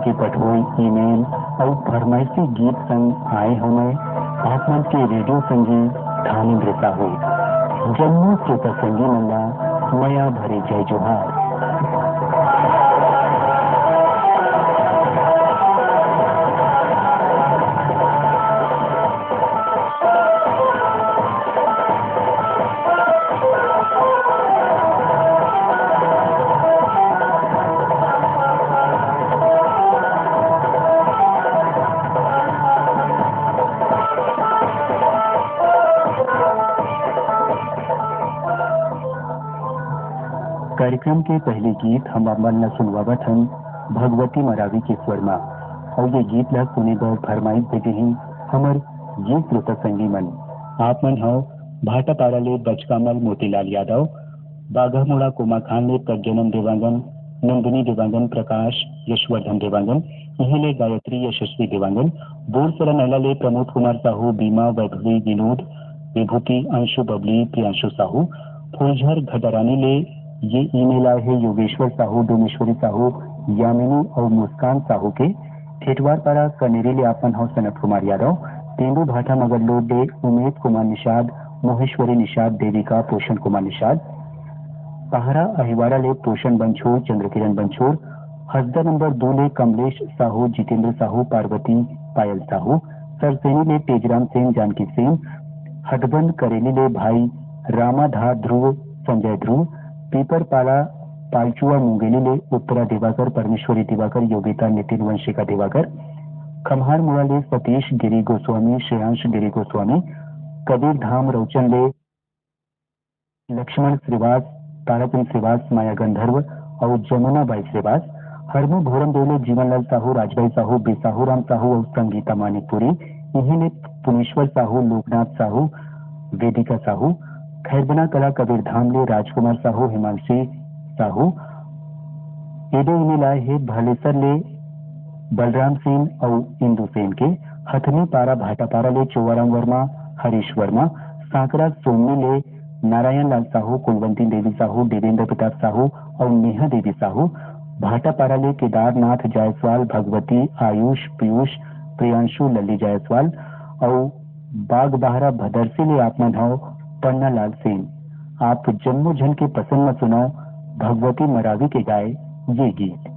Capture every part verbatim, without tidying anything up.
के पठोई ईमेल अउ फरमाइशी गीत संग आए हवं मैं, आप मन के रेडियो संगी धानेंद्र साहू। जम्मो श्रोता संगी मन ला मया भरे जय जोहार। कार्यक्रम के पहले गीत हम आप मन ला सुनवावत हन भगवती मरावी के स्वर मा, अउ ये गीत ला सुने बर फरमाइश दे गे हे हमर गीत श्रोता संगी मन। आप मन हव भाटापारा ले बजकामल मोतीलाल यादव, बाघामुड़ा कोमाखान ले प्रज्ञानंद देवांगन, नंदिनी देवांगन, प्रकाश, यशवर्धन देवांगन, इही ले गायत्री, यशस्वी देवांगन, बोरसरा नैला ले प्रमोद कुमार साहू, बीमा, वैभवी, विनोद, विभूति, अंशु, बबली, प्रियांशु साहू, फूलझर घटारानी ले ये ईमेल आए हे योगेश्वर साहू, डोमेश्वरी साहू, यामिनी अउ मुस्कान साहू के। ठेठवारपारा कनेरी ले आप मन हव सनत कुमार यादव, तेंदू भाटा मगरलोड ले उमेश कुमार निषाद, मोहेश्वरी निषाद, देविका, पोषण कुमार निषाद, पहरा अहिवारा ले पोषण बंछोर, चंद्रकिरण बंछोर, हसदा नंबर दू ले कमलेश साहू, जितेंद्र साहू, पार्वती, पायल साहू, सरसेनी ले तेजराम सेन, जानकी सेन, हथबंद करेली ले भाई रामाधा ध्रुव, संजय ध्रुव, पीपरपाला पालचुआ मुंगेली ले उत्तरा दिवाकर, परमेश्वरी दिवाकर, योगिता, नितिन, वंशिका दिवाकर, खम्हार मुड़ा ले सतीश गिरी गोस्वामी, श्रेयांश गिरी गोस्वामी, कबीर धाम रौचन ले लक्ष्मण श्रीवास, ताराचंद श्रीवास, माया गंधर्व अउ जमुना बाई श्रीवास, हरमू भोरमदेव ले जीवनलाल साहू, राजबाई साहू, बिसाहू राम साहू अउ संगीता मानिकपुरी, इही ले पुनेश्वर साहू, लोकनाथ साहू, वेदिका साहू, खैरबना कला कबीर धाम ले राजकुमार साहू, हिमांशी साहू, एदे ईमेल आए हे भलेसर ले बलराम सेन अउ इंदु सेन के, हथनी पारा भाटापारा ले चोवाराम वर्मा, हरीश वर्मा, सांकरा सोमनी ले नारायण लाल साहू, कुलवंती देवी साहू, देवेंद्र प्रताप साहू अउ नेहा देवी साहू, भाटापारा ले केदारनाथ जायसवाल, भगवती, आयुष, पीयूष, प्रियांशु, लल्ली जायसवाल अउ बागबाहरा भदरसी ले आप मन हव पन्नालाल सेन। आप जम्मो झन के पसंद म सुनव भगवती मरावी के गाए ये गीत।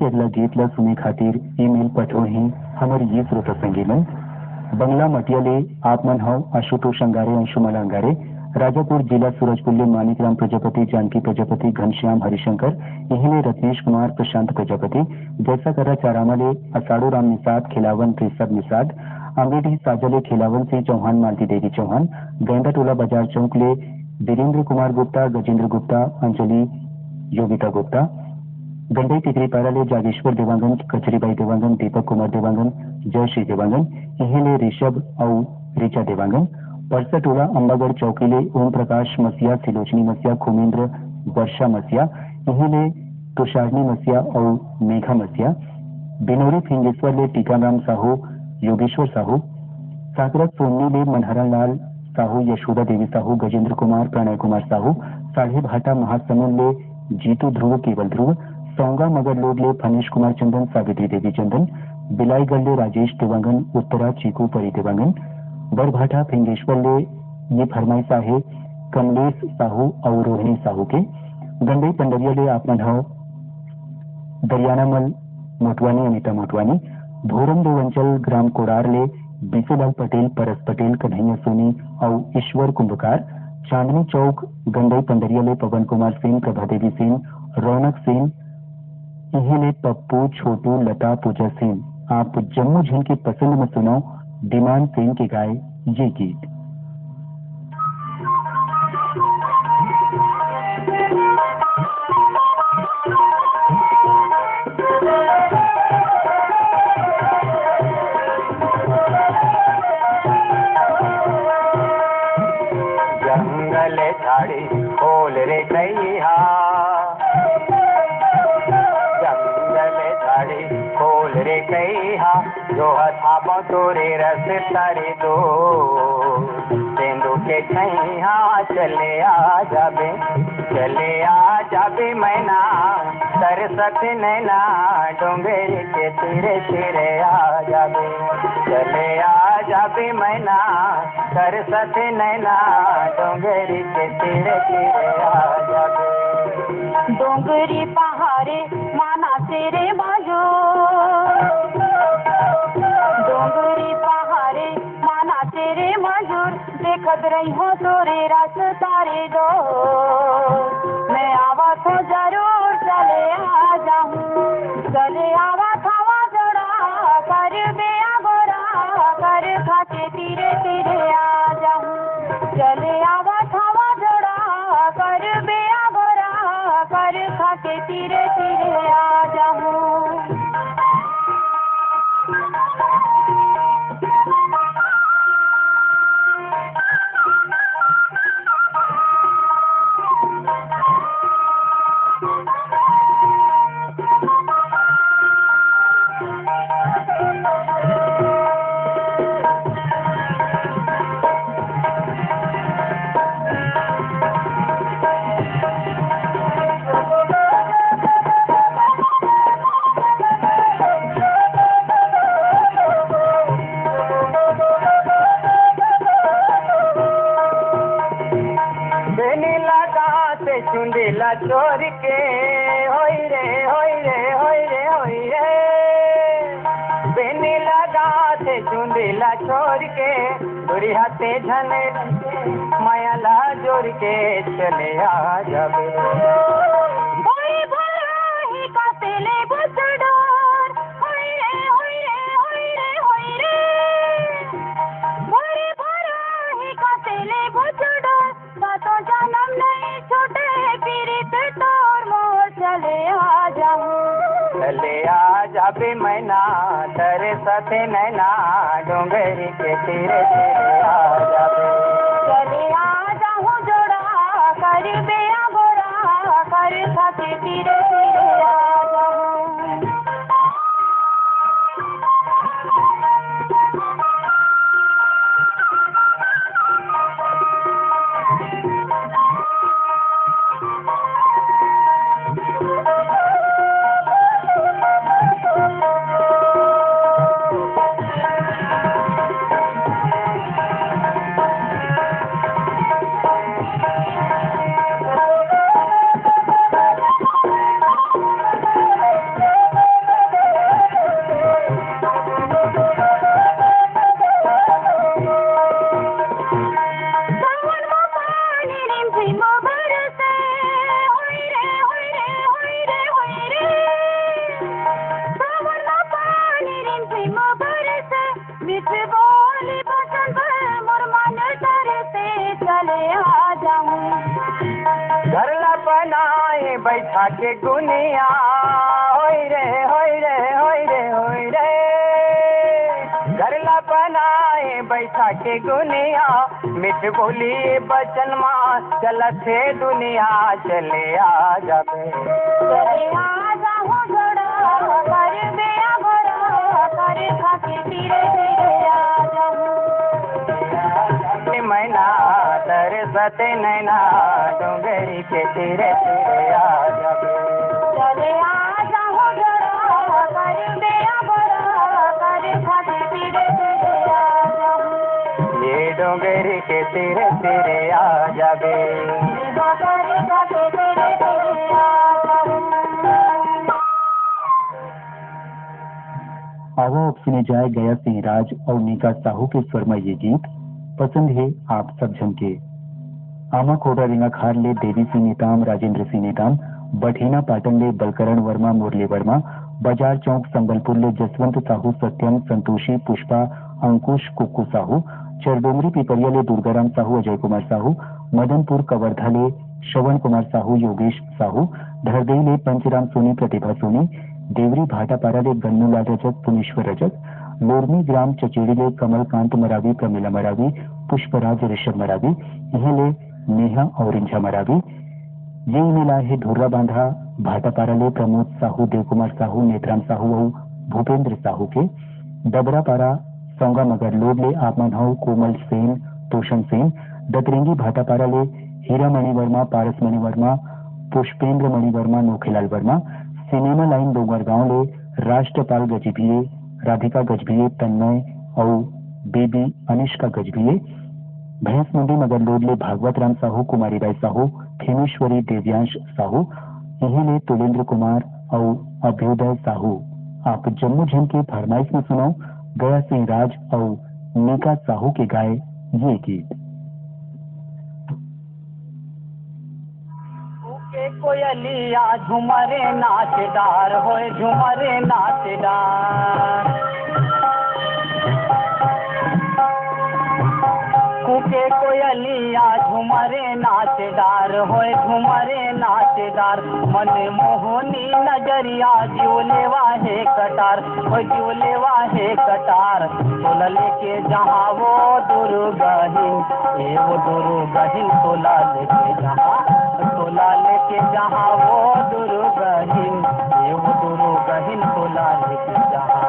अगला गीत ला सुने खातिर ईमेल पठोही हमर ये श्रोता संगी मन। बंगला मटिया ले आप मन हव आशुतोष अंगारे, अंशुमाला अंगारे, राजापुर जिला सूरजपुर ले मानिक राम प्रजापति, जानकी प्रजापति, घनश्याम हरिशंकर, इही ले रत्नेश कुमार, प्रशांत प्रजापति, जैसा करा चारामा ले असाड़ू राम निषाद, खिलावन ऋषभ निषाद, अमरेडी साजा ले खिलावन सिंह चौहान, मालती देवी चौहान, गैंदा टोला बाजार चौक ले वीरेंद्र कुमार गुप्ता, गजेंद्र गुप्ता, अंजलि, योगिता गुप्ता, गंडई टिकरीपारा ले जागेश्वर देवांगन, कचरीबाई देवांगन, दीपक कुमार देवांगन, जयश्री देवांगन, इहे ले ऋषभ अउ ऋचा देवांगन, परसा टोला अम्बागढ़ चौकी ले ओम प्रकाश मसिया, सिलोचनी मसिया, खुमेंद्र, वर्षा मसिया, इहे ले तुषारनी मसिया अउ मेघा मसिया, बिनौरी फिंगेश्वर ले टीकाराम साहू, योगेश्वर साहू, साकरा सोमनी ले मनहरन लाल साहू, यशोदा देवी साहू, गजेंद्र कुमार, प्रणय कुमार साहू, साल्हेभाटा महासमुंद ले जीतू ध्रुव, केवल ध्रुव, सौंगा मगर लोग ले फनेश कुमार चंदन, सावित्री देवी चंदन, बिलाईगढ़ ले राजेश देवांगन, उत्तरा, चीकू, परी देवांगन, बरभाटा फिंगेश्वर ले ये फरमाइश आहे कमलेश साहू अउ रोहिणी साहू के। गंडई पंडरिया ले आप मन ह दरियानामल मोटवानी, अनिता मोटवानी, भोरम देव अंचल ग्राम कोड़ार ले बिसेलाल पटेल, परस पटेल, कन्हैया सोनी अउ ईश्वर कुंभकार, चांदनी चौक गंडई पंडरिया ले पवन कुमार सेन, प्रभा देवी सेन, रौनक सेन, इहे ले पप्पू, छोटू, लता, पूजा सेन। आप जम्मो झन के पसंद म सुनव डीमान सेन के गाए ये गीत। जंगल झाड़ी खोल रे कहिया, जंगल झाड़ी खोल रे कहिया, जो हथाबो तोरे रस तारी दो, तेंदू के छैया चले आ जाबे, चले आ जाबे मैना, तरसत नैना, डोंगरी के तीरे तीरे आ जाबे, चले आ जाबे मैना, तरसत नैना, डोंगरी के तीरे तीरे आ जाबे। डोंगरी पहाड़े माना तेरे मजूर, डोंगरी पहाड़े माना तेरे मजूर, देखत रही हो तोरे रस तारे दो। मैं आवत हो जरूर, चले आ जाहूँ, चले आवत हवा जोड़ा, कर बेया गोरा, कर खाके तीरे तीरे आ जाहूँ, चले आवत हवा जोड़ा, कर बेया गोरा, कर खाके तीरे तीरे आ जाहूँ। बेनी लगात चुंदी ला छोड़ के, होई रे, होई रे, होई रे, होई रे। बेनी लगात चुंदी ला छोड़ के, दूरी हाथे झन माया ला जोड़ के चले आ जाबे। भई भरा ही काते ले बचडोर, होई रे, होई रे, होई रे, होई रे। भई भरा ही काते ले बचडोर, सातों जनम नहीं छूटे पीरित तोर मोर, चले आ जाहूँ। चले आ जाबे मैना, तरसत नैना, डोंगरी के तीरे तीरे आ जाबे। चले आ जाहूँ जोड़ा, कर बेया गोरा, कर खाके तीरे तीरे आ जाहूँ। बैठा के गुनिया, होई रे, होई रे, होई रे, होई रे। घर ला बनाए बैठा के गुनिया, मिठ बोली बचन मा चलत हे दुनिया, चले आ जाबे। चले आ जाहूं जोड़ा, करबे अघोड़ा, करे खाके धीरे धीरे आ जाहूं। मैना तरसत नैना, डोंगरी के तीरे तीरे आ जाबे। चले आ जाहूं जोड़ा, करबे अघोड़ा, करे खाके धीरे धीरे आ जाहूं। ये डोंगरी के तीरे तीरे आ जाबे। आवा अब सुने जाए गया सिंह राज अउ मीका साहू के स्वर म ये गीत। पसंद हे आप सब झन के। आमा खोड़ा रेंगाखार ले देवी सिंह नेताम, राजेंद्र सिंह नेताम, बठेना पाटन ले बलकरण वर्मा, मुरली वर्मा, बाजार चौक संबलपुर ले जसवंत साहू, सत्यम, संतोषी, पुष्पा, अंकुश, कुक्कू साहू, चरडोमरी पिपरिया ले दुर्गाराम साहू, अजय कुमार साहू, मदनपुर कवर्धा ले श्रवण कुमार साहू, योगेश साहू, धरदेई ले पंचराम सोनी, प्रतिभा सोनी, देवरी भाटापारा ले गन्नूलाल रजक, पुनेश्वर रजक, लोरमी ग्राम चचेड़ी ले कमलकांत मरावी, प्रमिला मरावी, पुष्पराज ऋषभ मरावी, इहें ले नेहा अउ रिंझा मरावी। ये ईमेल आए हे धुर्रा बांधा भाटापारा ले प्रमोद साहू, देवकुमार साहू, नेतराम साहू अउ भूपेंद्र साहू के। डबरापारा सौंगा मगर लोड ले आप मन हव कोमल सेन, तोषण सेन, दतरेंगी भाटापारा ले हीरा मणि वर्मा, पारस मणि वर्मा, पुष्पेंद्र मणि वर्मा, नोखेलाल वर्मा, सिनेमा लाइन डोंगरगांव ले राष्ट्रपाल गजभिये, राधिका गजभिये, तन्मय अउ बेबी अनिष्का गजभिये, भैंस मंडी मगर लोड ले भागवत राम साहू, कुमारी बाई साहू, खेमेश्वरी देव्यांश साहू, इही ले तुलेंद्र कुमार अउ अभ्युदय साहू। आप जम्मो झन के फरमाइश में सुनव गया सिंह राज अउ मीका साहू के गाए ये गीत। के कोयलिया झुमरे नाच डार, होए झुमरे नाच डार। कुके कोयलिया झुमरे नाच डार, होए झुमरे नाच डार। मन मोहनी नजरिया जीव लेवा हे कटार, होए जीव लेवा हे कटार। तोला लेके जहाँ वो दुर्गहिन, ए वो दुर्गहिन, तोला लेके जहाँ, तोला लेके जहाँ वो दुर्गहिन, ए वो दुर्गहिन, तोला लेके जहाँ।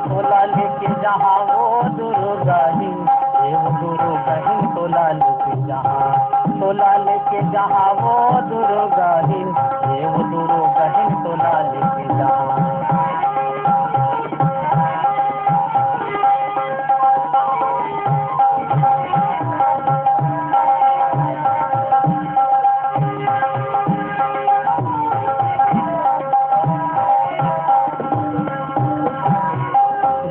तोला लेके जहाँ वो दुर्गहिन, ए वो दुर्गहिन, तोला लेके जहाँ, तोला लेके जहाँ वो दुर्गहिन, ए वो दुर्गहिन, तोला लेके जहाँ।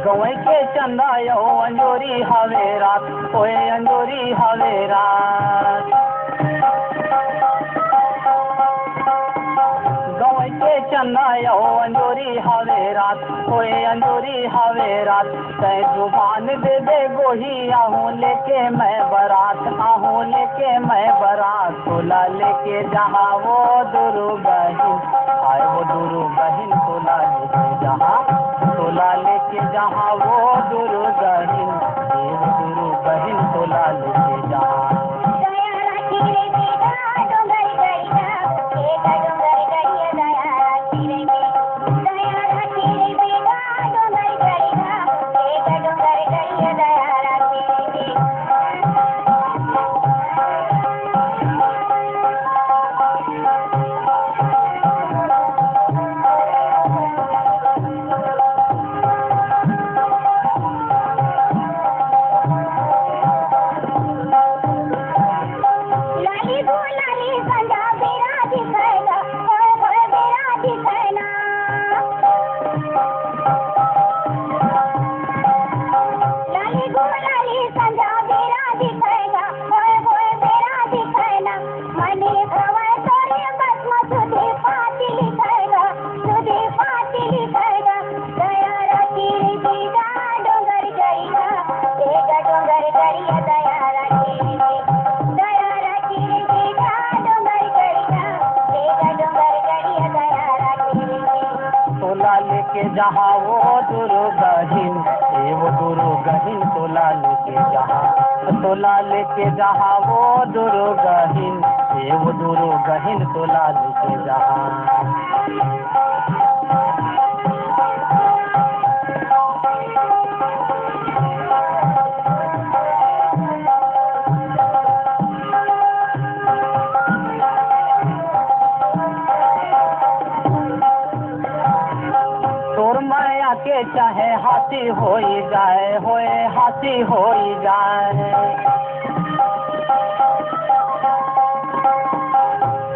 गवई के चंदा अउ अंजोरी हवे रात, ओए अंजोरी हवे रात। गवई के चंदा अउ अंजोरी हवे रात, ओए अंजोरी हवे रात। तै जुबान दे दे गोही, आहूँ लेके मैं बरात, आहूँ लेके मैं बरात। तोला लेके जहाँ वो दुर्गहिन, आए वो दुर्गहिन, तोला लेके जहाँ, तोला लेके जहाँ वो दुर्गहिन, ए वो लाली गो लाली संझा बेरा दिखय गा, होय होय बेरा दिखय ना। मने खवय तोरे बस म सुधी पाती लिखय गा, सुधी पाती लिखय गा। दया राखी रे जीजा डोंगर गइया, तेगा डोंगर गइया दया राखी रे। दया राखी रे जीजा डोंगर गइया, तेगा डोंगर गइया दया राखी रे। तोला लेके जहाँ वो दुर्गहिन, ए वो दुर्गहिन तोला लेके जहाँ, तोला लेके जहाँ वो दुर्गहिन, ए वो दुर्गहिन तोला लेके जहाँ। तोर माया के चाहे हाथी होई जाए, होए हाथी होई जाए।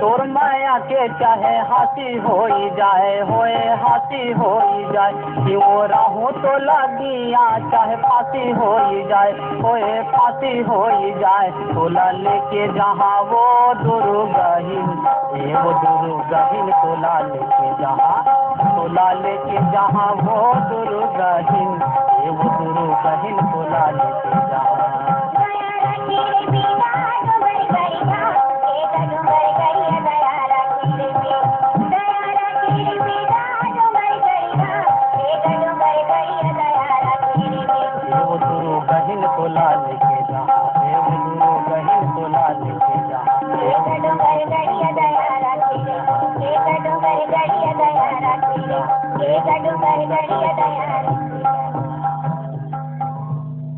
तोर माया के चाहे हाथी होई जाए, होए हाथी होई जाए। कि वो राहु तो लगिया चाहे फांसी होई जाए, होए फांसी होई जाए। तोला लेके जहाँ वो दुर्गहिन, ए वो दुर्गहिन तोला लेके जहाँ, तोला लेके जहाँ वो दुर्गहिन, ए वो दुर्गहिन तोला लेके जहाँ। ए वो दुर्गहिन तोला लेके जहाँ, ए वो दुर्गहिन तोला लेके जहाँ।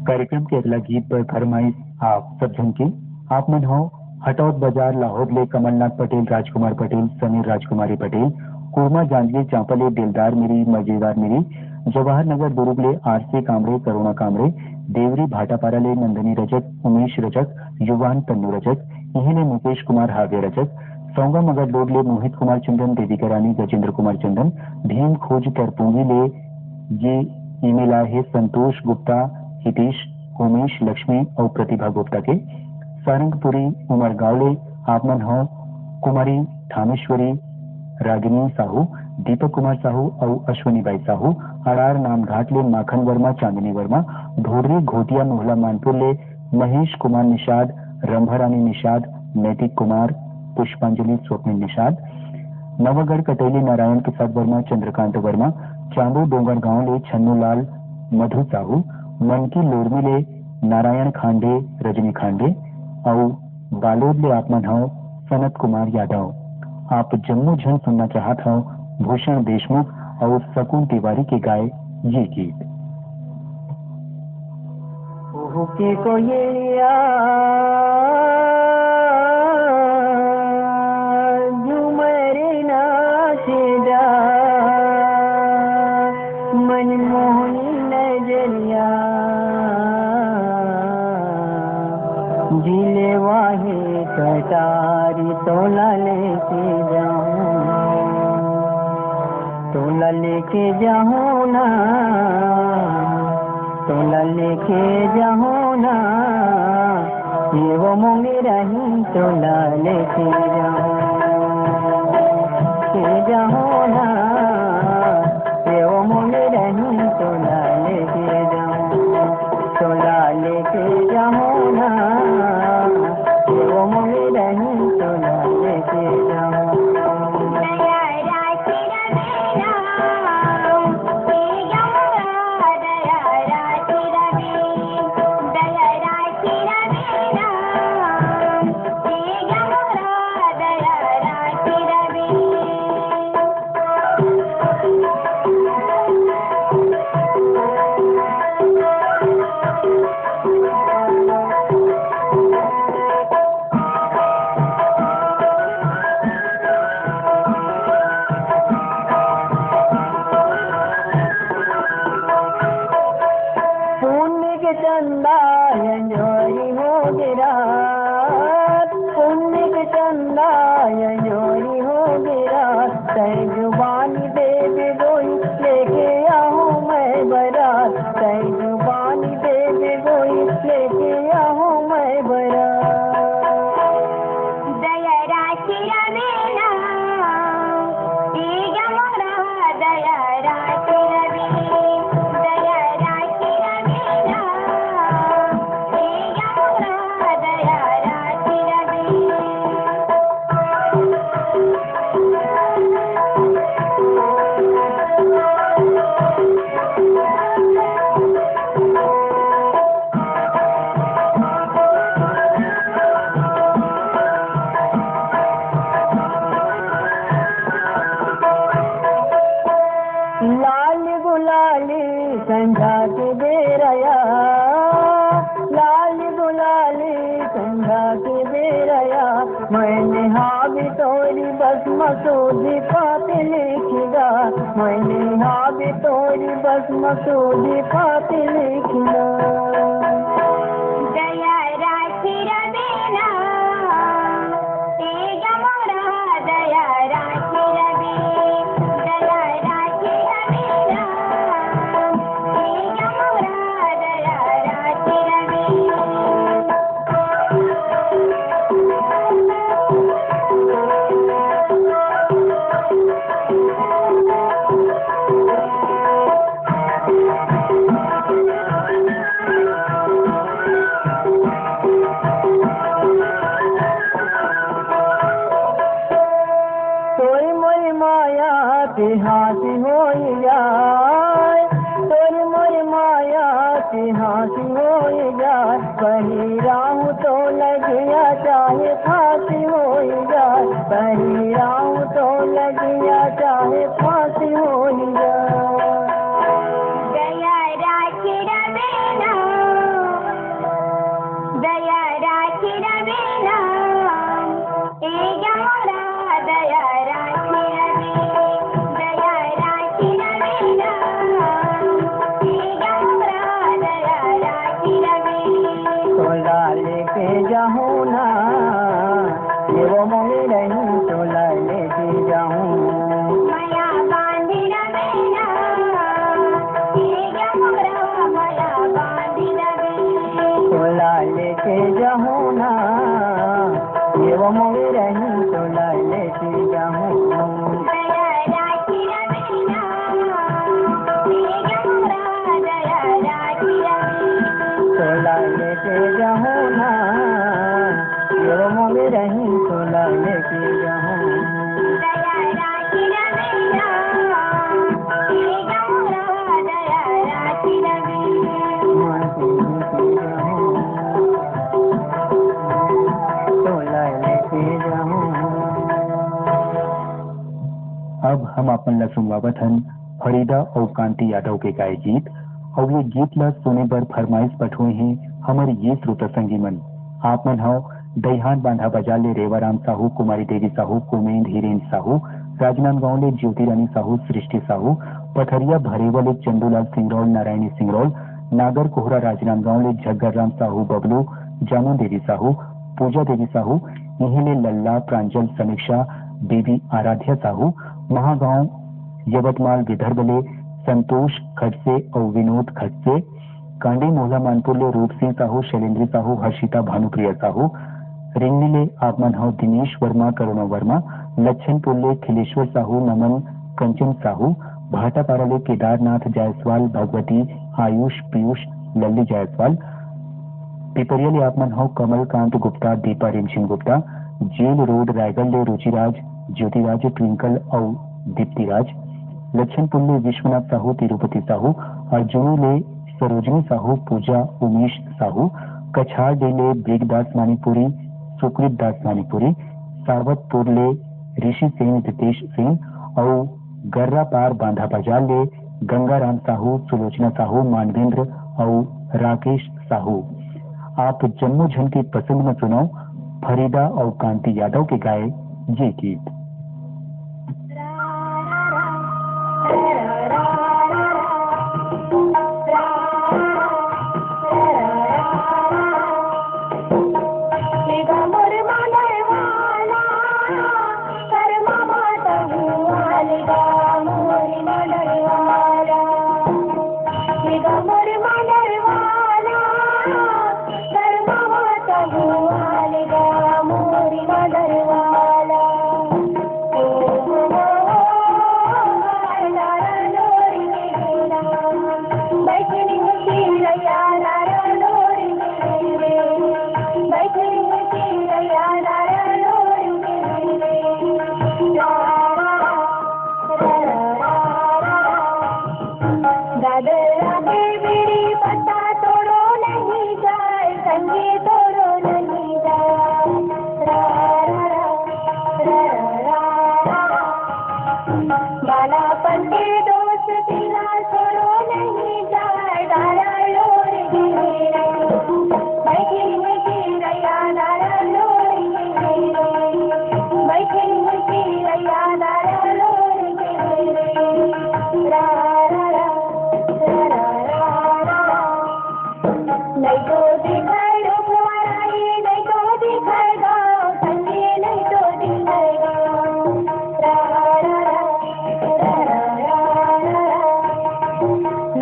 कार्यक्रम के अगला गीत पर फरमाइश आप सब झन के। आप मन हो हटौत बाजार लाहौर ले कमलनाथ पटेल, राजकुमार पटेल, समीर राजकुमारी पटेल, कुरमा जांजगीर चांपा ले दिलदार मेरी, मजेदार मेरी, जवाहर नगर दुर्ग ले आरसी कामरे, करुणा कामरे, देवरी भाटापारा ले नंदनी रजक, उमेश रजक, युवान तन्नू रजक, इही ले मुकेश कुमार हाव्य रजक, सौंगा मगर रोड ले मोहित कुमार चंदन, देविका रानी, गजेंद्र कुमार चंदन, भीम खोज तरपुंगी ले ये ईमेल आए हे संतोष गुप्ता, हितेश, होमेश, लक्ष्मी अउ प्रतिभा गुप्ता के। सारंगपुरी उमरगांव ले आप मन हो कुमारी ठामेश्वरी, रागिनी साहू, दीपक कुमार साहू अउ अश्विनी बाई साहू। अड़ार नामघाट ले माखन वर्मा, चांदनी वर्मा, ढोडरी घोटिया मोहला मानपुर ले महेश कुमार निषाद, रंभारानी निषाद, नैतिक कुमार, पुष्पांजलि स्वप्निल निषाद। नवागढ़ कटैली नारायण प्रसाद वर्मा, चंद्रकांत वर्मा, चांदो डोंगरगांव ले छन्नूलाल, मधु साहू, मनकी लोरमी ले नारायण खांडे, रजनी खांडे अउ बालोद ले आप मन हव सनत कुमार यादव। आप जम्मो झन सुनना चाहत हव भूषण देशमुख अउ शकुन तिवारी के गाए ये गीत। कुहू के कोयलिया, झूमर नाचे जा, मनमोहनी नजरिया, जिले वाहे कटारी तोला लेके जाऊं, तोला लेके जाऊं ना, तोला लेके जाऊं ना, ये वो मोंगेरा ही तोला लेके जाऊं, के जाऊं ना, ये वो मोंगेरा ही तोला लेके जाऊं, तोला लेके जाऊं ना, ये वो मोंगेरा ही तोला लेके जाऊं। लाल गुलाली संझा के बेरया, लाल गुलाली संझा के बेरया, मैंने हावी तोरी बस मसूरी पात लिखिगा, मैंने हावी तोरी बस मसूरी पात लिखिगा। दया राखी रबे ना, ए गमरा दया राखी रबे, दया राखी रबे ना, ए गमरा दया राखी रबे। तोरी मोरी माया के हाँसी होई जाए, तोरी मोरी माया के हाँसी होई जाए, पहिराहूँ तो लगिया चाहे फांसी होई जाए, पहिराहूँ तो लगिया चाहे फांसी होई जाए। दया राखी रबे ना, दया राखी रबे ना, ए गमरा दया राखी रबे, दया राखी रबे ना, ए गमरा दया राखी रबे। तोला लेके जाहूँ ना, ये वो मोंगी रही, तोला लेके जाहूँ। मया बांधी रबे ना, ए गमरा मया बांधी रबे। तोला लेके जाहूँ ना, ये वो मोंगी रही, तोला लेके जाहूँ। दया राखी रबे ना, ए गमरा दया राखी रबे। तोला लेके जाहूँ ना, ये वो मोंगी रही, तोला लेके जाहूँ। दया राखी रबे ना, ए गमरा दया राखी रबे। अब हम आपन ला सुनवावत हन फरीदा अउ कांति यादव के गाए गीत। अउ ये गीत ला सुने बर फरमाइश पठोए हे हमर ये श्रोता संगी मन। आप मन हव दईहान बांधा बाजार ले रेवाराम साहू, कुमारी देवी साहू, कुमेंद हिरेन साहू, राजनांदगांव ले ज्योति रानी साहू, सृष्टि साहू, पथरिया भरेवा ले चंदूलाल सिंगरौल, नारायणी सिंगरौल, नागर कोहरा राजनांदगांव ले झग्गर राम साहू बबलू, जामुन देवी साहू, पूजा देवी साहू, इहें ले लल्ला, प्रांजल, समीक्षा, बेबी आराध्या साहू, महागांव यवतमाल विदर्भ ले संतोष खडसे अउ विनोद खडसे, कांडी मोहला मानपुर ले रूप सिंह साहू, शैलेंद्री साहू, हर्षिता भानुप्रिया साहू, रिंगनी ले आप मन हव दिनेश वर्मा, करुणा वर्मा, लच्छनपुर ले खिलेश्वर साहू, नमन कंचन साहू, भाटापारा ले केदारनाथ जायसवाल, भगवती, आयुष, पीयूष, लल्ली जायसवाल, पिपरिया ले आप मन हव कमलकांत गुप्ता, दीपा रिमझिम गुप्ता, जेल रोड रायगढ़ ले रुचिराज, ज्योतिराज, ट्विंकल अउ दीप्तिराज, लच्छनपुर ले विश्वनाथ साहू, तिरुपति साहू, अउ जुनू ले सरोजनी साहू, पूजा, उमेश साहू, कछार डे ले बेगदास मानीपुरी, सुकृत दास मानीपुरी, सावतपुर ले ऋषि सेन, रितेश सेन अउ गर्रापार बांधा बाजार ले गंगाराम साहू, सुलोचना साहू, मानवेंद्र अउ राकेश साहू। आप जम्मो झन के पसंद म सुनव फरीदा अउ कांति यादव के गाए ये गीत।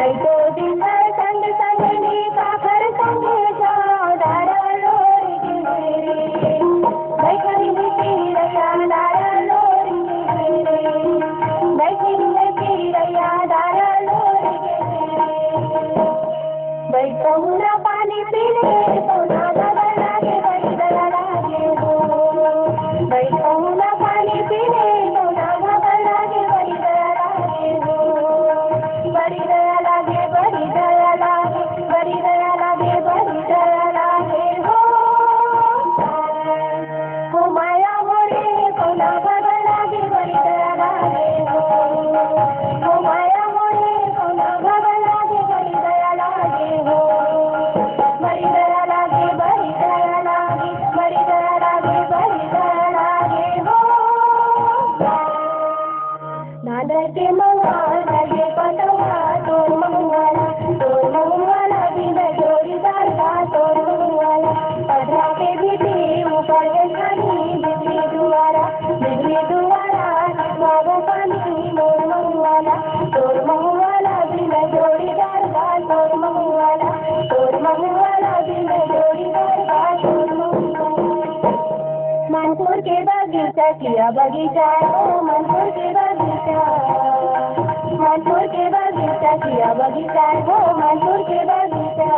कइतो दिन भर संग संग नी काखर संगे जाओ डारा लोरी के रे। बैठिन चिरैया डारा लोरी के रे। बैठिन चिरैया डारा लोरी के रे। बैठो ना पानी पीने तो ना घबरा के बड़ी दया लागे हो। बैठो ना पानी पीने तो ना घबरा के बड़ी दया लागे हो। बड़ी दया लागे, बड़ी दया लागे, बड़ी दया लागे, बड़ी दया लागे हो। हो माया मोरे, कोना भगन लागे, बड़ी दया लागे हो। हो माया मोरे, कोना भगन लागे, बड़ी दया लागे हो। बड़ी दया लागे, बड़ी दया लागे, बड़ी दया लागे, बड़ी दया लागे हो। नादर के मउहा लगे पतवा तोर मउहा ला, तोर मउहा ला बिन जोड़ीदार का तोर मउहा ला। पथरा के भीती ऊपर के छानी बिजली दुवारा, बिजली दुवारा बाबू पानी मोर मउहा ला, तोर मउहा ला बिन जोड़ीदार का तोर मउहा ला, तोर मउहा ला बिन जोड़ीदार का तोर मउहा ला। मानपुर के बगीचा किया बगीचा, ओ मानपुर के बगीचा। मानपुर के बगीचा किया बगीचा, ओ मानपुर के बगीचा।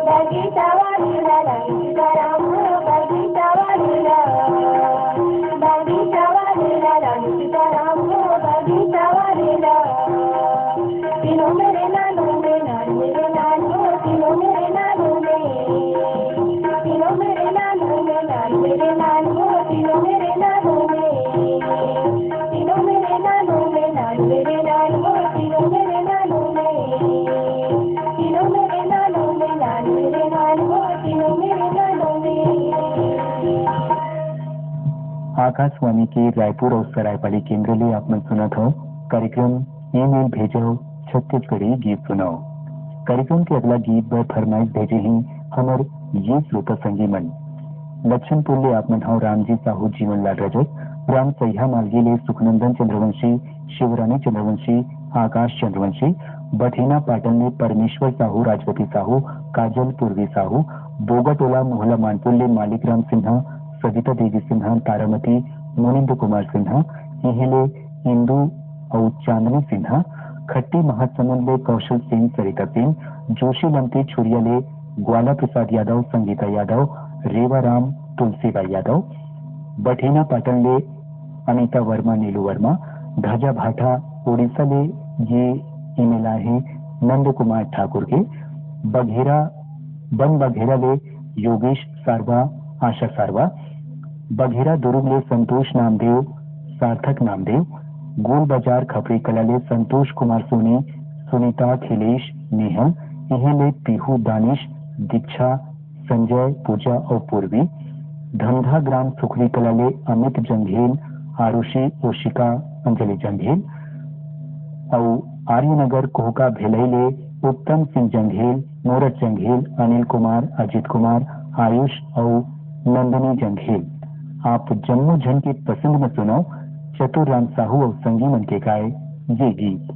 बगीचा वाली ला राम सीताराम, ओ बगीचा वाली ला। बगीचा वाली ला राम सीताराम, ओ बगीचा वाली ला। तीनों मेरे नानू में नानू मेरे नानू, तीनों मेरे नानू में। तीनों मेरे नानू में नानू मेरे नानू, तीनों मेरे नानू में। तीनों मेरे नानू में नानू मेरे नानू, तीनों मेरे नानू में। तीनों मेरे नानू में नानू मेरे नानू, तीनों मेरे नानू में। आकाशवाणी के रायपुर अउ सरायपाली केंद्र ले आप मन सुनत हव कार्यक्रम ईमेल भेजव छत्तीसगढ़ी गीत सुनव। कार्यक्रम के अगला गीत बर फरमाइश भेजे हे हमर ये श्रोता संगी मन। लक्षणपुर ले आप मन हव रामजी साहू, जीवनलाल रजक, ग्राम सैहा मालगी ले सुखनंदन चंद्रवंशी, शिवरानी चंद्रवंशी, आकाश चंद्रवंशी, बठेना पाटन ले परमेश्वर साहू, राजवती साहू, काजल पूर्वी साहू, बोगाटोला मोहला मानपुर ले मालिक राम सिन्हा, सविता देवी सिन्हा, तारामती, मुनिंद्र कुमार सिन्हा, इहें ले इंदु अउ चांदनी सिन्हा, खट्टी महासमुंद ले कौशल सेन, सरिता सेन, जोशी लमती छुरिया ले ग्वाला प्रसाद यादव, संगीता यादव, रेवा राम, तुलसीबाई यादव, बठेना पाटन ले अनिता वर्मा, नीलू वर्मा, धजा भाटा, उड़ीसा ले ये ईमेल आए हे नंद कुमार ठाकुर के, बघेरा, बन बघेरा ले योगेश सारवा, आशा सारवा, बघेरा दुरुग ले संतोष नामदेव, सार्थक नामदेव, गोल बाजार खपरी कला ले संतोष कुमार सोनी, सुनीता, अखिलेश, नेहल, इहें ले पीहू, दानिश, दीक्षा, संजय, पूजा अउ पूर्वी, धमधा ग्राम सुखरी कला ले अमित जंघेल, आरुषि, ओशिका, अंजलि जंघेल, अउ आर्यनगर कोहका भेलई ले उत्तम सिंह जंघेल, नोरत जंघेल, अनिल कुमार, अजीत कुमार, आयुष अउ नंदिनी जंघेल। आप जम्मो झन के पसंद म सुनव चतुर राम साहू अउ संगी मन के गाए ये गीत।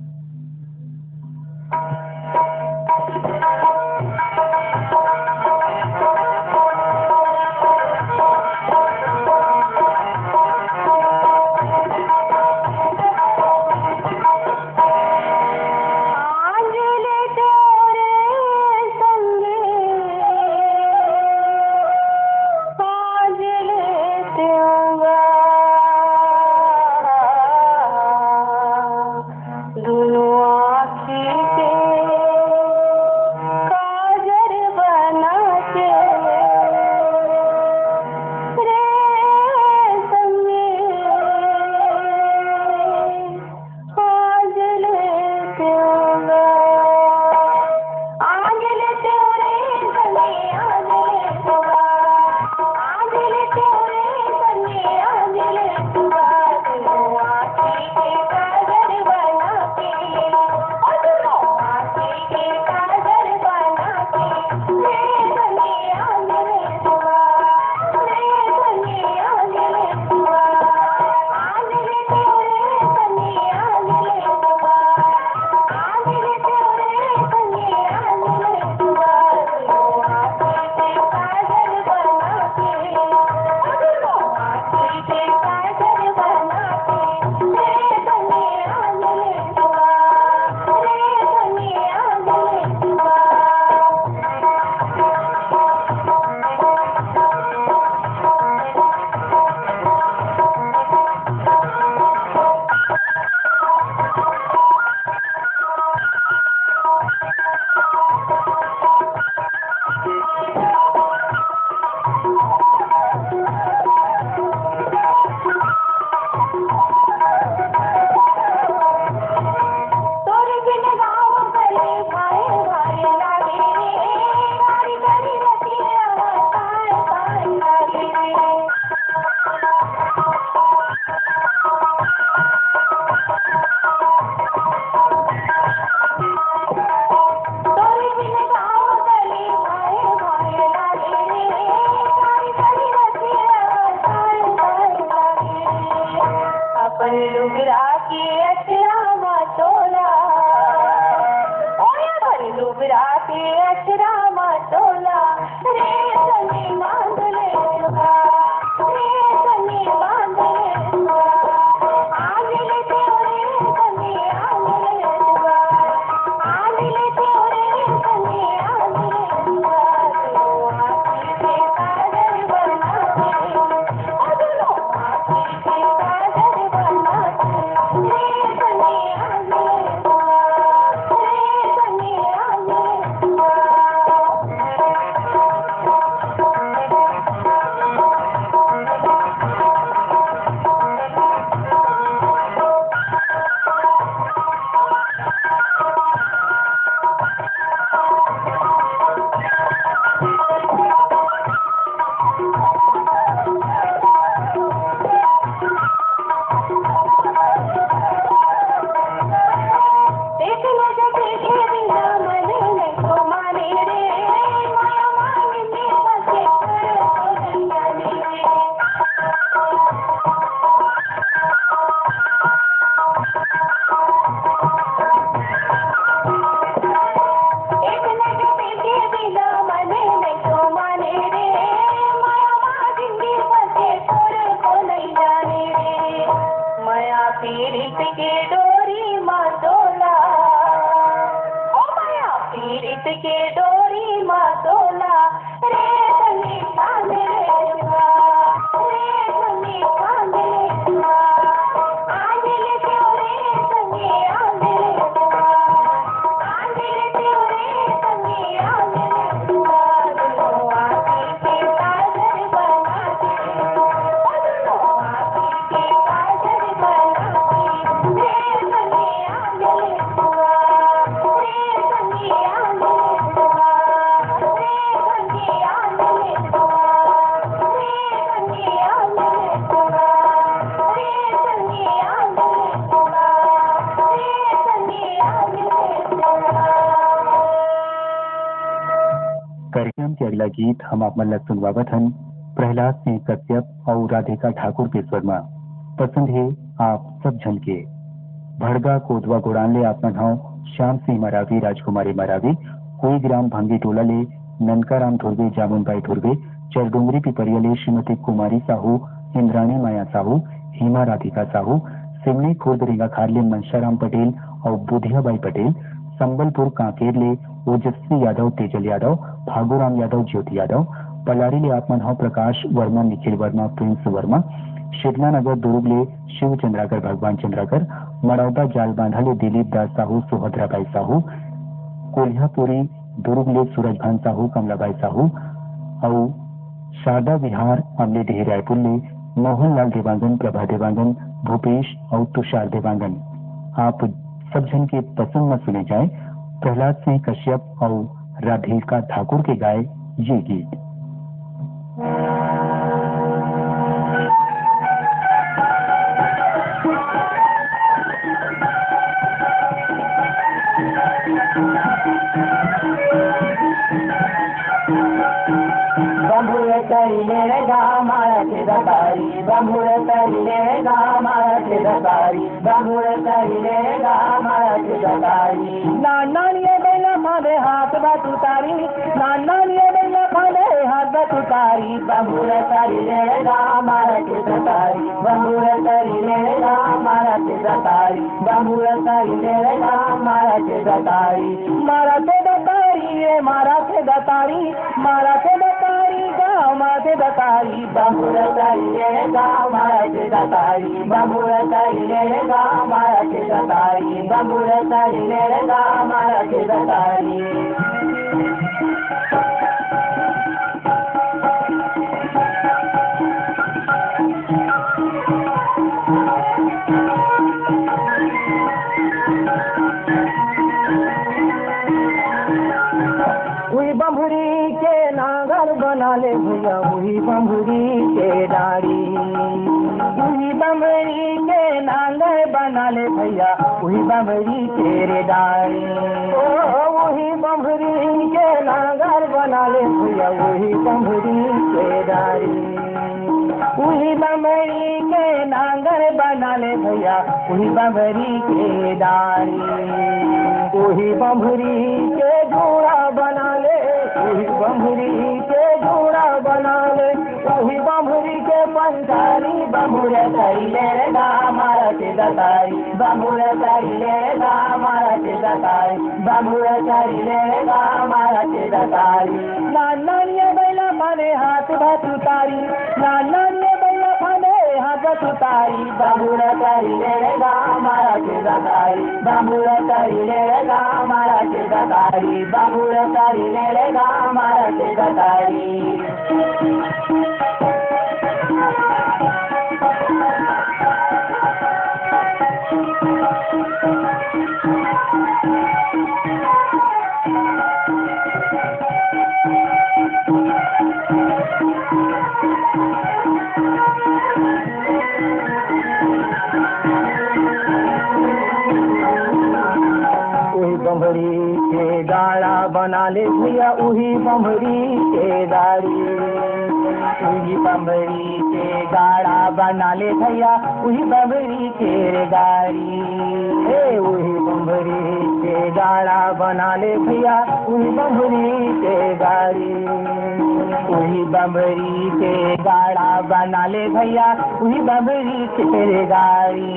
राते अचरा मा तोला, रे सने बांध ले सुआ, रे सने बांध ले सुआ। आज ले तेरे सने, आज ले सुआ, आज ले तेरे सने, आज ले सुआ। मया पीरित के डोरी मा तोला, ओ मया पीरित के डोरी मा तोला, रे सने बांध ले सुआ, रे सने बांध ले सुआ। आज ले तेरे सने, आज ले सुआ, आज ले तेरे सने, आज ले सुआ। कार्यक्रम के अगला गीत हम आप मन ला सुनवावत हन प्रहलाद सिंह कश्यप अउ राधिका ठाकुर के स्वर म। पसंद हे आप सब झन के। भड़गा कोदवा गोड़ान ले आप मन हव श्याम सिंह मरावी, राजकुमारी मरावी, कोई ग्राम भंगी टोला ले ननका राम धुर्वे, जामुन बाई धुर्वे, चरडोंगरी पिपरिया ले श्रीमती कुमारी साहू, इंद्राणी माया साहू, हेमा राधिका साहू, सिमनी खुर्द रेंगाखार ले मनशाराम पटेल अउ बुधिया बाई पटेल, संबलपुर कांकेर ले ओजस्वी यादव, तेजल यादव, फागूराम यादव, ज्योति यादव, पलारी ले आप मन हव प्रकाश वर्मा, निखिल वर्मा, प्रिंस वर्मा, शिवला नगर दुर्ग ले शिव चंद्राकर, भगवान चंद्राकर, मड़ौदा जालबांधा ले दिलीप दास साहू, सुभद्रा बाई साहू, कोल्हापुरी दुर्ग ले सूरजभान साहू, कमलाबाई साहू अउ शारदा विहार अमलेडीह रायपुर ले मोहनलाल देवांगन, प्रभा देवांगन, भूपेश अउ तुषार देवांगन। आप सब झन के पसंद म सुने जाए प्रहलाद सिंह कश्यप अउ राधिका ठाकुर के गाए ये गीत। बंबुर तरिले गा मारा के दतारी, बंबुर तरिले गा मारा के दतारी, बंबुर तरिले गा मारा के दतारी। नान नान ये बैला फांदे हाथ बा तुतारी, नान नान ये बैला फांदे हाथ बा तुतारी। बंबुर तरिले गा मारा के दतारी, बंबुर तरिले गा मारा के दतारी, बंबुर तरिले गा मारा के दतारी। मारा के दतारी, ए मारा के दतारी, मारा के दतारी, गाँव मारा के दतारी। बंबुर तरिले गा मारा के दतारी, बंबुर तरिले गा मारा के दतारी, बंबुर तरिले गा मारा के दतारी। उही बंभरी के नांगर बना ले भैया, उही बंभरी के डाड़ी। उही बंभरी के नांगर बना ले भैया, उही बंभरी के रे डाड़ी। ओ, उही बंभरी के नांगर बना ले भैया, उही बंभरी के डाड़ी। उही बंभरी के नांगर बना ले भैया, उही बंभरी के डाड़ी। उही बंभरी के बम्हरी के जूड़ा बना ले, उही बम्हरी के पंसारी, बम्हरा करी ले रे गा मारा के दतारी, बम्हरा करी ले रे गा मारा के दतारी, बम्हरा करी ले रे गा मारा के दतारी। नान नान ये बैला माने हाथ भात उतारी, नान नान ये बैला माने हाथ भात उतारी, बम्हरा करी ले रे गा मारा के दतारी, बम्हरा करी ले रे गा मारा के दतारी, बम्हरा करी ले रे गा मारा के दतारी। उही बम्हरी के गाड़ा बना ले भैया, उही बम्हरी के गाड़ी। उही बम्हरी के गाड़ा बना ले भैया, उही बम्हरी के गाड़ी। हे, उही बम्हरी के गाड़ा बना ले भैया, उही बम्हरी के गाड़ी। उही बम्हरी के गाड़ा बना ले भैया, उही बम्हरी के गाड़ी।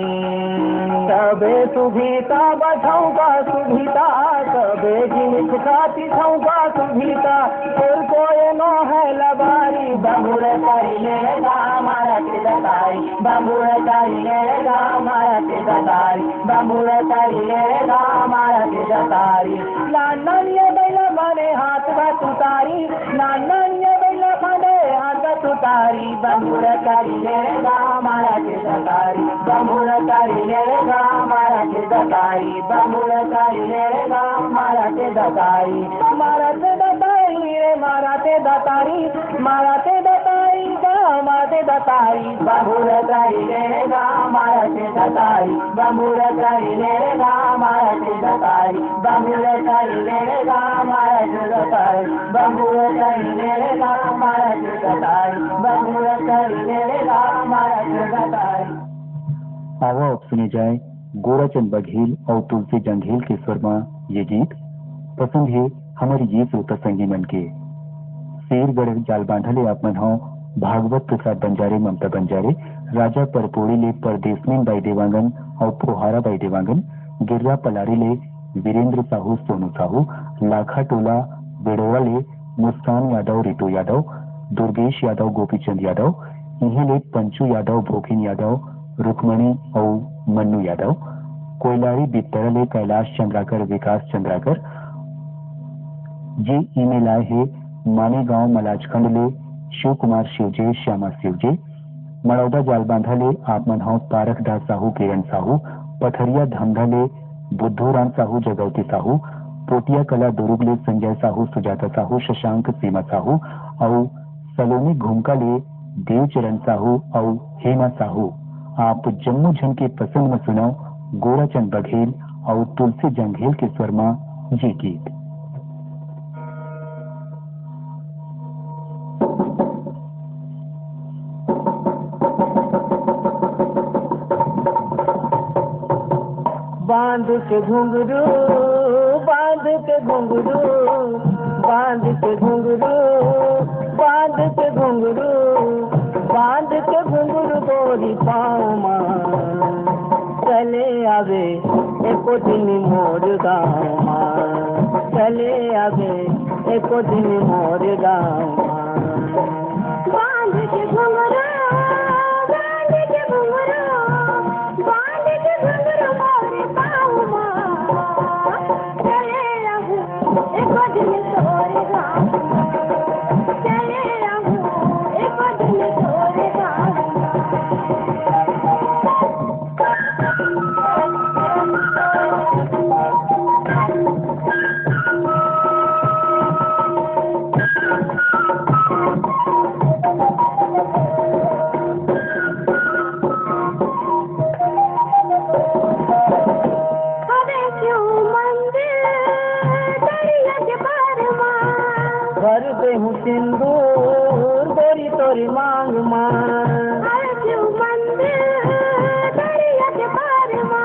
तबे सुभीता बठौका सुभीता, तबे जिनिस खाती ठौका सुभीता, तोर कोय नो है लबारी। बम्हरा करी ले गा मारा के दतारी, बम्हरा करी ले गा मारा के दतारी, बम्हरा करी ले गा मारा के दतारी। नान नान ये बैला माने हाथ भात उतारी, नान नान ये बैला माने हाथ भात उतारी, बम्हरा करी ले गा मारा के दतारी, बम्हरा करी ले गा मारा के दतारी, बम्हरा करी ले गा मारा के दतारी, मारा के दतारी रे, मारा के दतारी, मारा के दतारी गा मारा के दतारी, बम्हरा करी ले गा मारा के दतारी, बम्हरा करी ले गा मारा के दतारी, बम्हरा करी ले गा मारा के दतारी, बम्हरा करी ले गा मारा के दतारी, बम्हरा करी ले गा मारा के दतारी। आवो अब सुने जाए गोराचंद बघेल अउ तुलसी जंघेल के स्वर म ये गीत। पसंद हे हमर ये श्रोता संगी मन के। शेरगढ़ जालबांधा ले आप मन हव भागवत प्रसाद बंजारे, ममता बंजारे, राजा परपोड़ी ले परदेसनीन बाई देवांगन अउ फोहारा बाई देवांगन, गिर्रा पलारी ले वीरेंद्र साहू, सोनू साहू, लाखा टोला बेड़ोरा ले मुस्कान यादव, रितु यादव, दुर्गेश यादव, गोपीचंद यादव, इहें ले पंचू यादव, भोकिन यादव, रुक्मणी अउ मन्नू यादव, कोइलारी बित्तरा ले कैलाश चंद्राकर, विकास चंद्राकर, जे ईमेल आए हे मानेगांव मलाजखंड ले शिव कुमार शिवजे, श्यामा शिवजे, मड़ौदा जालबांधा ले आप मन हव पारख दास साहू, किरण साहू, पथरिया धमधा ले बुद्धू राम साहू, जगौती साहू, पोटिया कला दुरुग ले संजय साहू, सुजाता साहू, शशांक सीमा साहू अउ सलोनी घुमका ले देवचरण साहू अउ हेमा साहू। आप जम्मो झन के पसंद म सुनव गोराचंद बघेल अउ तुलसी जंघेल के स्वर म ये गीत। बांध के घुंघरू, बांध के घुंघरू, बांध के घुंघरू, बांध के घुंघरू, बांध के घुंघरू गोरी पाँव मा चले आवे एको दिन मोर गाँव मा, चले आवे एको दिन मोर गाँव मा। बांध के घुंघरू, बांध के घुंघरू, बांध के घुंघरू मोर पाँव मा। चले रहूं एको दिन तोर गाँव, चले रहूं एको दिन तोर गाँव। हवे शिव मंदिर दरिया के पार मा। भर देहूं सिंदूर गोरी तोरी मांग मा। हवे शिव मंदिर दरिया के पार मा।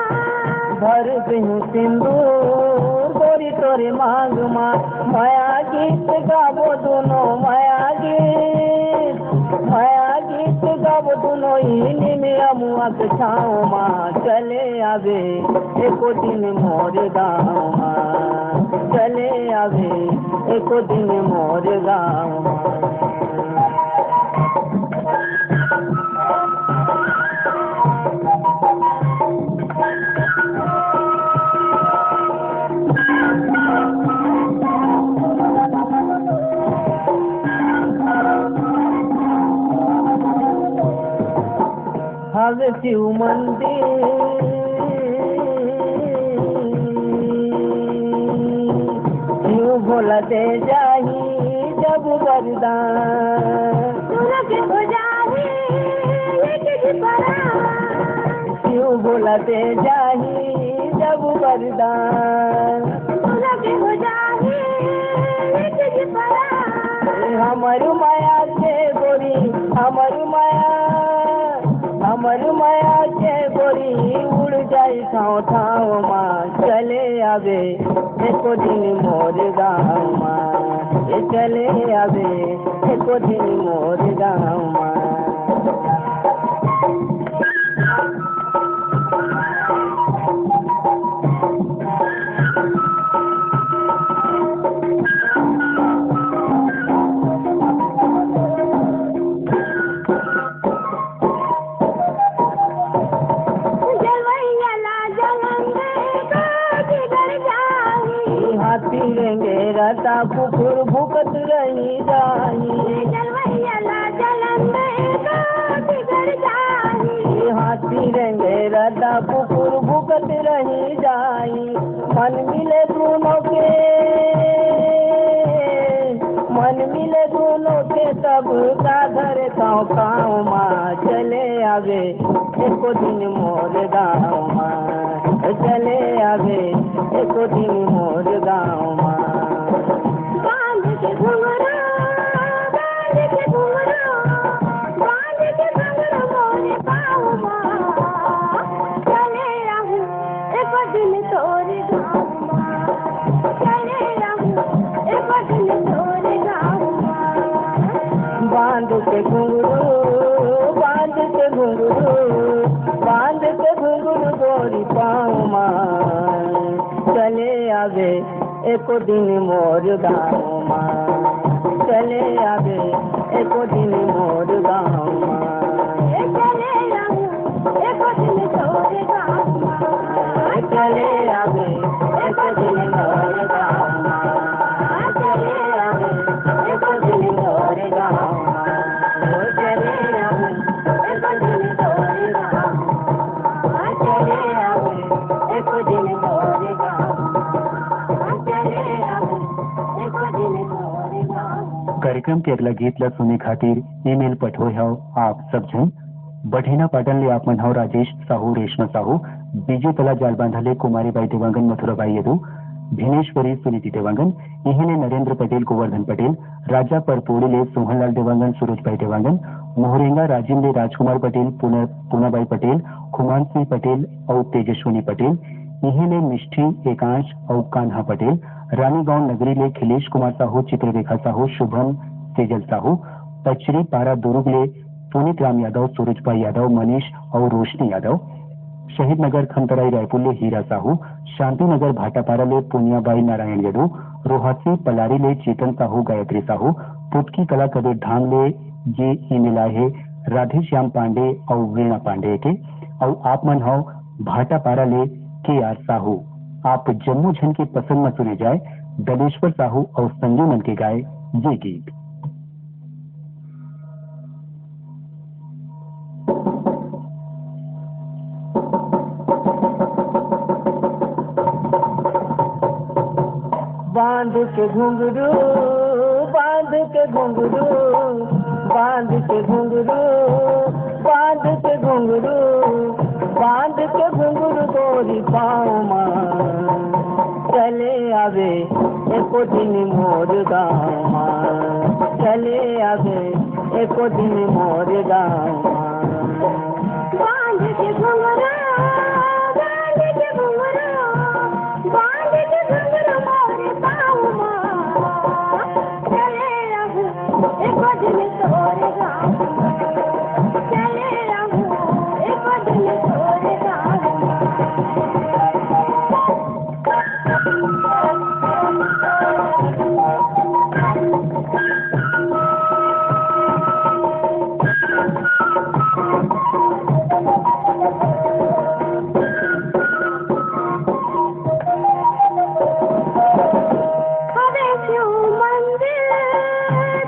भर देहूं सिंदूर गोरी तोरी मांग मा। माया गीत गाबो दुनो मया गीत, मया गीत गाबो दुनो इही निमिया मुआ के छाँव मा। चले आबे एको दिन मोर गाँव मा, चले आबे एको दिन मोर गाँव मा। हवे शिव मंदिर, शिव भोला दे जाही जब वरदान। सुलभ हो जाही एक ही परान। शिव भोला दे जाही जब वरदान। सुलभ हो जाही एक ही परान। हमर मया के गोरी, हमर मया, हमर मया के गोरी उड़ जाई ठाँव ठाँव मा। चले आबे एको दिन मोर गाँव मा, ए चले आबे एको दिन मोर गाँव मा। जलवैया ला जलन दे को जिगर जाही। हाथी रेंगे रता कुकुर भुकत रही जाही। जलवैया ला जलन दे को जिगर जाही। हाथी रेंगे रता कुकुर भुकत रही जाही। मन मिले दुनो के, मन मिले दुनो के तब का धरे काँव काँव मा। चले आबे एको दिन मोर गाँव मा, चले आबे एको दिन मोर गाँव मा। बांध के घुंघरू, बांध के घुंघरू, बांध के घुंघरू मोरे पाँव मा। चले आहूँ एको दिन तोरे गाँव मा। चले आहूँ एको दिन तोरे गाँव मा। बांध के घुंघरू, बांध के घुंघरू, बांध के घुंघरू गोरी पाँव मा। चले आबे एको दिन मोर गाँव मा। चले आबे एको दिन मोर गाँव मा। ए चले आहूँ एको दिन तोरे गाँव मा। ए चले आबे एको दिन मोर गाँव मा। चले आबे एको दिन मोर गाँव मा। ओ चले आबे एको दिन तोरे गाँव मा। चले आबे एको दिन मोर गाँव मा। चले आबे एको दिन मोर गाँव मा। कार्यक्रम के अगला गीत ला सुने खातिर ईमेल पठोए हव आप सब झन। बठेना पाटन ले आप मन हव राजेश साहू, रेशमा साहू, बीजे तला जालबांधा ले कुमारी बाई देवांगन, मथुरा बाई यदु, भिनेश्वरी सुनीति देवांगन, इही ले नरेंद्र पटेल, गोवर्धन पटेल, राजा परपोड़ी ले सोहनलाल देवांगन, सूरज बाई देवांगन, मोहरेंगा राजिम ले राजकुमार पटेल, पूना, पूनाबाई पटेल, खुमान सिंह पटेल अउ तेजस्विनी पटेल, इही ले मिष्ठी एकांश अउ कान्हा पटेल, रानीगांव नगरी ले खिलेश कुमार साहू, चित्ररेखा साहू, शुभम, सेजल साहू, पचरी पारा दुरुग ले पुनीत राम यादव, सूरज भाई यादव, मनीष अउ रोशनी यादव, शहीद नगर खमतराई रायपुर ले हीरा साहू, शांति नगर भाटापारा ले पुनिया बाई नारायण यदु, रोहासी पलारी ले चेतन साहू, गायत्री साहू, पुटकी कला कबीर धाम ले जे ईमेल आए हे राधेश्याम पांडे अउ वीणा पांडे के, अउ आप मन हव भाटापारा ले के आर साहू। आप जम्मो झन के पसंद म सुने जाए दलेश्वर साहू अउ संगी मन के गाए ये गीत। बांध के घुंघरू, बांध के घुंघरू, बांध के घुंघरू, बांध के घुंघरू, बांध के घुंघरू गोरी पाँव मा। चले आबे एको दिन मोर गाँव मा, चले आबे एको दिन मोर गाँव मा। बांध के घुंघरू, बांध के घुंघरू, बांध के घुंघरू मोर पाँव मा। हवे शिव मंदिर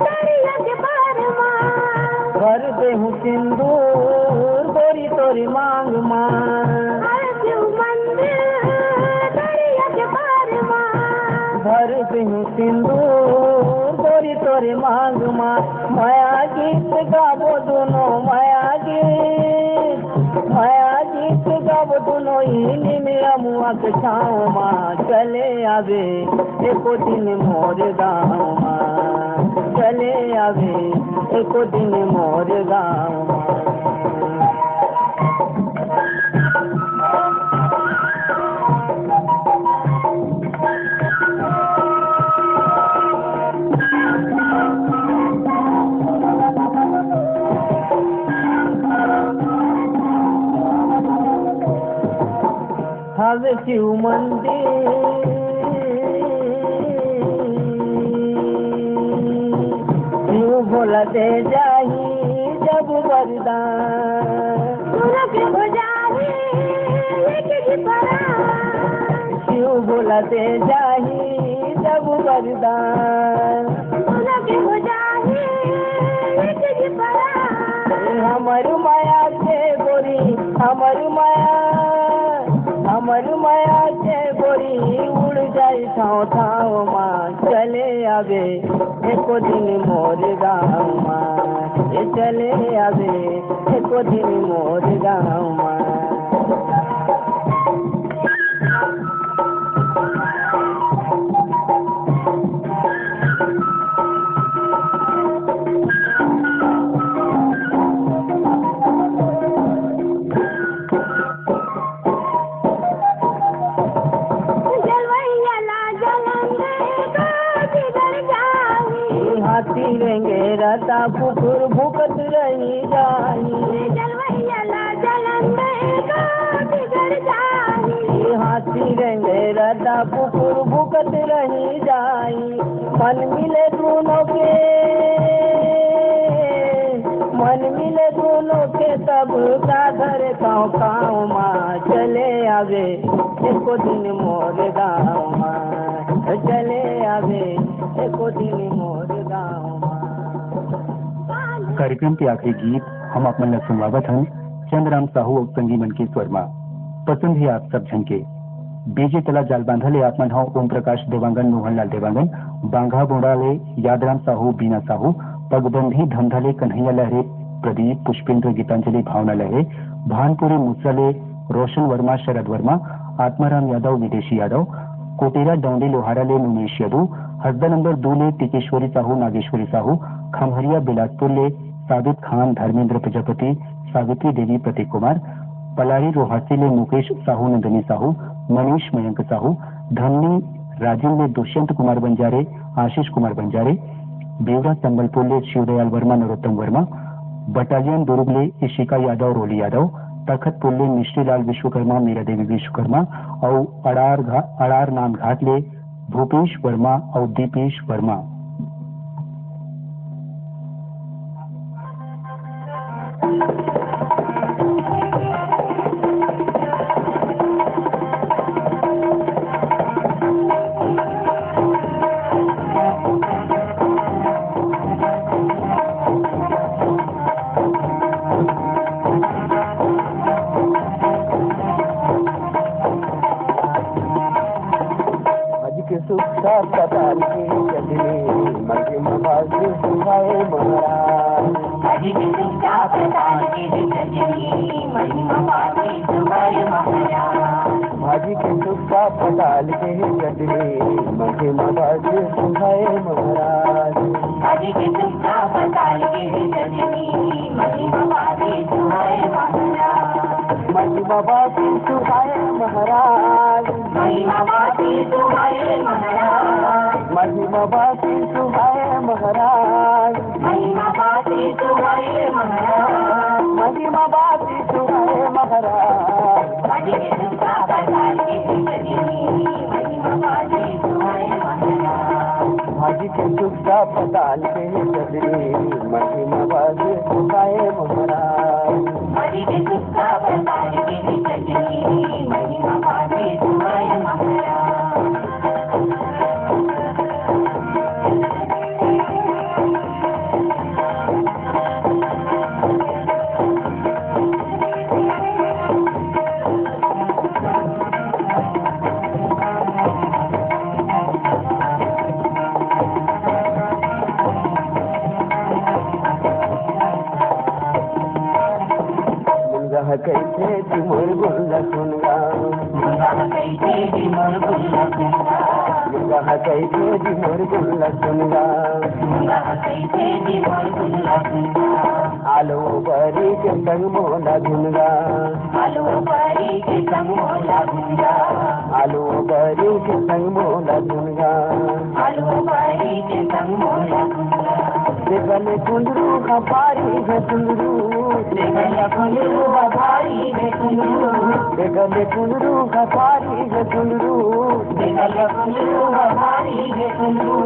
दरिया के पार मा। भर देहूं सिंदूर गोरी तोरी मांग मा। हवे शिव मंदिर दरिया के पार मा। भर देहूं सिंदूर गोरी तोरी मांग मा। मया गीत गाबो दुनो मया गीत। मया गीत गाबो दुनो ई निमिया मुआ के छाँव मा। चले आबे एको दिन मोर गाँव मा। चले आबे एको दिन मोर गाँव मा। हवे शिव मंदिर, शिव भोला दे जाही जब वरदान। सुरग हो जाही एक ही परान। शिव भोला दे जाही जब वरदान। सुरग हो जाही एक ही परान। हमर माया के गोरी, हमर माया, हमर माया के गोरी उड़ जाई ठाव ठाव मा। चले आबे एको दिन मोर गाँव मा। ए चले आबे एको दिन मोर गाँव मा। जलवैया ला जलन दे तो बिगड़ जाही। हाथी रेंगे रता कुकुर भूकत रही जाही। जलवैया ला जलन दे तो बिगड़ जाही। हाथी रेंगे रता कुकुर भूकत रही जाही। मन मिले दुनो के, मन मिले दुनो के, तब का धरे काँव काँव मा। चले आबे एको दिन मोर गाँव मा। चले आबे एको दिन मोर गाँव मा। कार्यक्रम के आखिरी गीत हम आप मन ला सुनवावत हन चंद्रराम साहू अउ संगी मन के स्वर मा। पसंद हे आप सब झन के। बीजे तला जालबांधा ले आप मन हव ओम प्रकाश देवांगन, मोहन लाल देवांगन, बांघाबोड़ा ले यादराम साहू, बीना साहू, पगबंधी धमधा ले कन्हैया लहरे, प्रदीप, पुष्पेंद्र, गीतांजलि, भावना लहरे, भानपुरी मुसरा ले रोशन वर्मा, शरद वर्मा, आत्माराम यादव, विदेशी यादव, कोटेरा डौंडी लोहारा ले नुमेश यदु, हसदा नंबर दू ले टिकेश्वरी साहू, नागेश्वरी साहू, खम्हरिया बिलासपुर ले साबित खान, धर्मेंद्र प्रजापति, सावित्री देवी, प्रतीक कुमार, पलारी रोहासी ले मुकेश साहू, नंदिनी साहू, मनीष मयंक साहू, धमनी राजिम ले दुष्यंत कुमार बंजारे, आशीष कुमार बंजारे, बेवरा संबलपुर ले शिवदयाल वर्मा, नरोत्तम वर्मा, बटालियन दुर्ग ले इशिका यादव, रोली यादव, तखतपुर ले मिश्री लाल विश्वकर्मा, मीरा देवी विश्वकर्मा अउ अड़ार घा-, अड़ार नांदघाट ले भूपेश वर्मा अउ दीपेश वर्मा। आज के सुख साथ पताल के चटनी, मगे मबाल के सुहाए महाराज। आज के सुख साथ पताल के चटनी, मगे मबाल के सुहाए महाराज। आज के सुख साथ पताल के चटनी, मगे मबाल के सुहाए महाराज। आज के सुख साथ पताल के चटनी, मगे मबाल के सुहाए महाराज। महिमा बाटी सुहाए महाराज। महिमा बाटी सुहाए महाराज। महिमा बाटी सुहाए महाराज। महिमा बाटी सुहाए महाराज। महिमा बाटी सुहाए महाराज। बाटी के सुखा बाजार के जिंदगी। महिमा सुक्ता पताल के चटनी, महिमा बाजे सुखाए महाराज। मुनगा ह कइसे जी मोर गुल्ला सुनगा। मुनगा ह कइसे जी मोर गुल्ला सुनगा। मुनगा ह कइसे जी मोर गुल्ला सुनगा। मुनगा ह कइसे जी मोर गुल्ला सुनगा। आलू बरी के संग मोला धुनगा। आलू बरी के संग मोला धुनगा। आलू बरी के संग मोला धुनगा। आलू बरी के संग मोला धुनगा। देखले कुंदरू का भारी है कुंदरू। देखले कुंदरू का भारी है कुंदरू। देखले कुंदरू का भारी है कुंदरू। देखले कुंदरू का भारी है कुंदरू।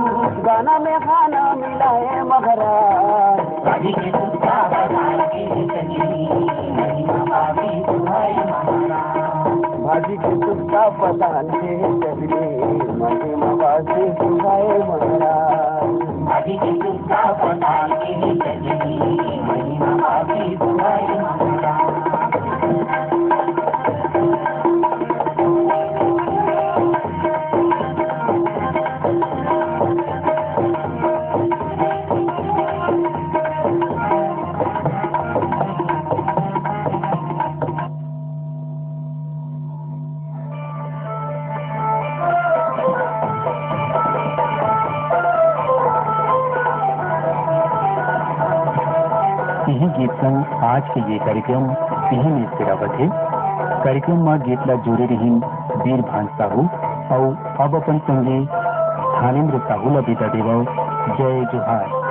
गाना में खाना मिलाए महाराज। भाजी के सुक्ता पताल के चटनी, महिमा बाबी सुहाए महाराज। भाजी के सुक्ता पताल के चटनी, महिमा बाबी सुहाए महाराज। भाजी के सुक्ता पताल के चटनी, महिमा बाबी सुहाए महाराज। इही गीत संग आज के ये कार्यक्रम इही मेर सिरावत हे। कार्यक्रम म गीत ला जोरे रिहिन वीर भान साहू अउ अब अपन संगी थानेंद्र साहू ला विदा देवव। जय जोहार।